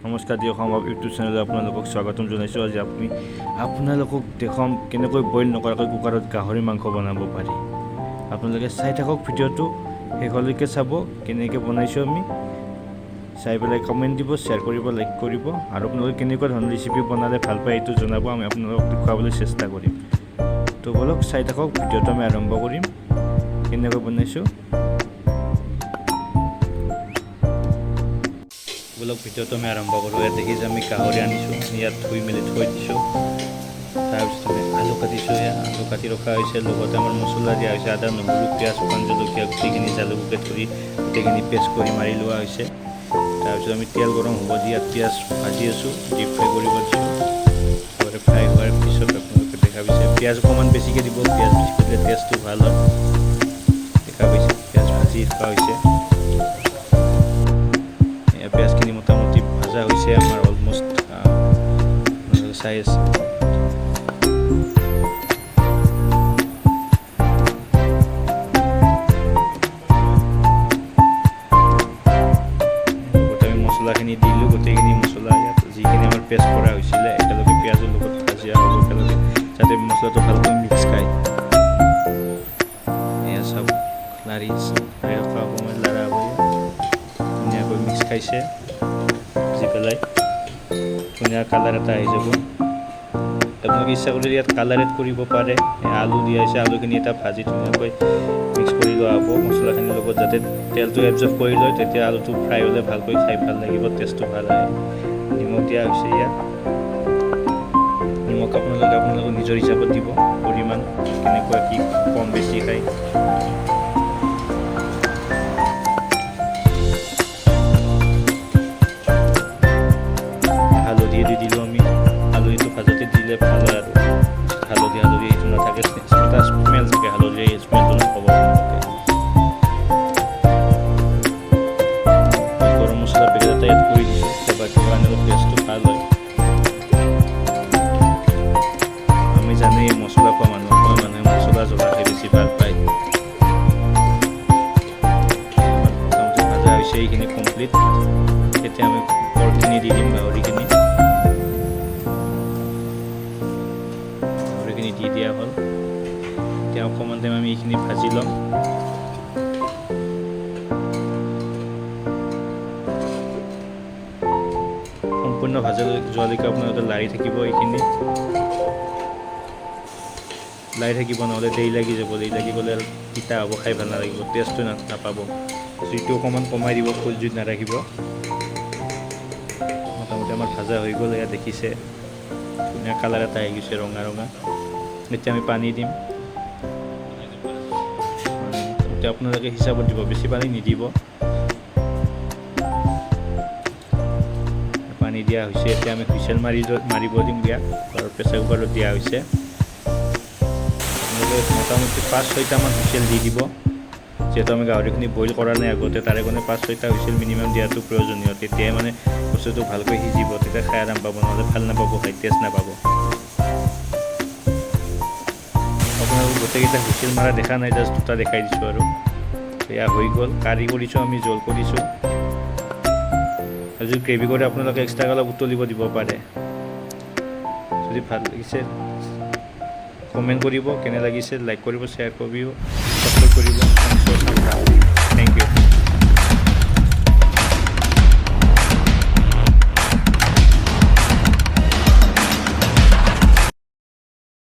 নমস্কাৰ দিয়ক সম্ভৱ ইউটিউব চেনেলত আপোনালোকক স্বাগতম জনাইছোঁ। আজি আপোনালোকক দেখুৱাম কেনেকৈ বইল নকৰাকৈ কুকাৰত গাহৰি মাংস বনাব পাৰি। আপোনালোকে চাই থাকক, ভিডিঅ'টো শেষলৈকে চাব, কেনেকৈ বনাইছোঁ আমি চাই পেলাই কমেণ্ট দিব, শ্বেয়াৰ কৰিব, লাইক কৰিব আৰু আপোনালোকে কেনেকুৱা ধৰণৰ ৰেচিপি বনালে ভাল পায় এইটো জনাব, আমি আপোনালোকক দেখুৱাবলৈ চেষ্টা কৰিম। তো ব'লক, চাই থাকক, ভিডিঅ'টো আমি আৰম্ভ কৰিম কেনেকৈ বনাইছোঁ। ব'লক, ভিডিঅ'টো আমি আৰম্ভ কৰোঁ। ইয়াত দেখিছোঁ, আমি গাহৰি আনিছোঁ, ইয়াত ধুই মেলি থৈ দিছোঁ। তাৰপিছত আমি আলু কাটিছোঁ, ইয়াত আলু কাটি ৰখা হৈছে। লগতে আমাৰ মছলা দিয়া হৈছে, আদা, নহৰু, পিঁয়াজ, শুকান জলকীয়া, গোটেইখিনি জালুককে ধৰি গোটেইখিনি পেষ্ট কৰি মাৰি লোৱা হৈছে। তাৰপিছত আমি তেল গৰম হ'ব দি ইয়াত পিঁয়াজ ভাজি আছোঁ, ডিপ ফ্ৰাই কৰিব দিছোঁ। একেবাৰে ফ্ৰাই হোৱাৰ পিছত আপোনালোকে দেখা পাইছে, পিঁয়াজ অকণমান বেছিকৈ দিব, পিঁয়াজ বেছিকৈ দিলে টেষ্টটো ভাল হয়। দেখা পাইছে, পিঁয়াজ ভাজি থকা হৈছে। এয়া পিঁয়াজখিনি মোটামুটি ভাজা হৈছে আমাৰ অলমষ্ট, আপোনালোকে চাই আছে। লগতে আমি মছলাখিনি দিলোঁ, গোটেইখিনি মছলা ইয়াত যিখিনি আমাৰ পেষ্ট কৰা হৈছিলে একেলগে পিঁয়াজৰ লগত ভাজিয়া হ'ব একেলগে, যাতে মছলাটো ভালকৈ মিক্স খায়। এয়া চাওক, লাৰি লাৰি ৰখা সময়ত লাৰা হ'ব, ধুনীয়াকৈ মিক্স খাইছে। ভাজি পেলাই ধুনীয়া কালাৰ এটা আহি যাব। আপোনালোকে ইচ্ছা কৰিলে ইয়াত কালাৰ এড কৰিব পাৰে। আলু দিয়া হৈছে, আলুখিনি এটা ভাজি ধুনীয়াকৈ মিক্স কৰি লোৱা হ'ব মছলাখিনিৰ লগত, যাতে তেলটো এবজৰ্ব কৰি লয়। তেতিয়া আলুটো ফ্ৰাই হ'লে ভালকৈ খাই ভাল লাগিব, টেষ্টটো ভাল আহে। নিমখ দিয়া হৈছে ইয়াত। নিমখ আপোনালোকে আপোনালোকৰ নিজৰ হিচাপত দিব, পৰিমাণ কেনেকুৱা কি কম বেছি খায়। হালধি দি দিলোঁ আমি। হালধিটো ভাজোতে দিলে ভাল হয় আৰু হালধি হালধি সেইটো নাথাকে, এটা স্মেল থাকে হালধিৰ, এই স্মেলটো নাপাব আপোনালোকে। গৰম মছলা পেকেট এটা এড কৰি দিছোঁ, ফ্লেভাৰটোৰ কাৰণে অলপ টেষ্টটো ভাল হয়। আমি জানেই, মছলা খোৱা মানুহ, খোৱা মানুহে মছলা জ্বলা খাই বেছি ভাল পায়। মোটামুটি ভাজা হৈছে এইখিনি কমপ্লিট। এতিয়া আমি পৰ্কখিনি দি দিম, গাহৰিখিনি। গাহৰিখিনি দি দিয়া হ'ল। এতিয়া অকণমান টাইম আমি এইখিনি ভাজি ল'ম। সম্পূৰ্ণ ভাজা যোৱালৈকে আপোনালোকে লাৰি থাকিব এইখিনি, লাৰি থাকিব, নহ'লে দেৰি লাগি যাব। দেৰি লাগি গ'লে আৰু তিতা হ'ব, খাই ভাল নালাগিব, টেষ্টটো নাপাব। জুইটো অকণমান কমাই দিব, ফুল জুইত নাৰাখিব। মোটামুটি আমাৰ ভাজা হৈ গ'ল। এয়া দেখিছে, ধুনীয়া কালাৰ এটা আহি গৈছে, ৰঙা ৰঙা। এতিয়া আমি পানী দিম। এতিয়া আপোনালোকে হিচাপত দিব, বেছি পানী নিদিব। পানী দিয়া হৈছে। এতিয়া আমি হুইচেল মাৰিব দিম ইয়াক আৰু প্ৰেছাৰ কুকাৰত দিয়া হৈছে। আপোনালোকে মোটামুটি 5-6টামান হুইচেল দি দিব। যিহেতু আমি গাহৰিখিনি বইল কৰা নাই আগতে, তাৰে কাৰণে 5-6টা হুইচেল মিনিমাম দিয়াটো প্ৰয়োজনীয়। তেতিয়াই মানে বস্তুটো ভালকৈ সিজিব, তেতিয়া খাই আৰাম পাব, নহ'লে ভাল নাপাব খাই, টেষ্ট নাপাব। আপোনালোক গোটেইকেইটা হুইচেল মাৰা দেখা নাই, জাষ্ট দুটা দেখাই দিছোঁ আৰু। এয়া হৈ গ'ল। কাৰী কৰিছোঁ আমি, জোল কৰিছোঁ। আৰু যদি গ্ৰেভি কৰে আপোনালোকে এক্সট্ৰাকৈ অলপ উতলিব দিব পাৰে। যদি ভাল লাগিছে কমেণ্ট কৰিব কেনে লাগিছে, লাইক কৰিব, শ্বেয়াৰ কৰিব, ছাবস্ক্ৰাইব কৰিব।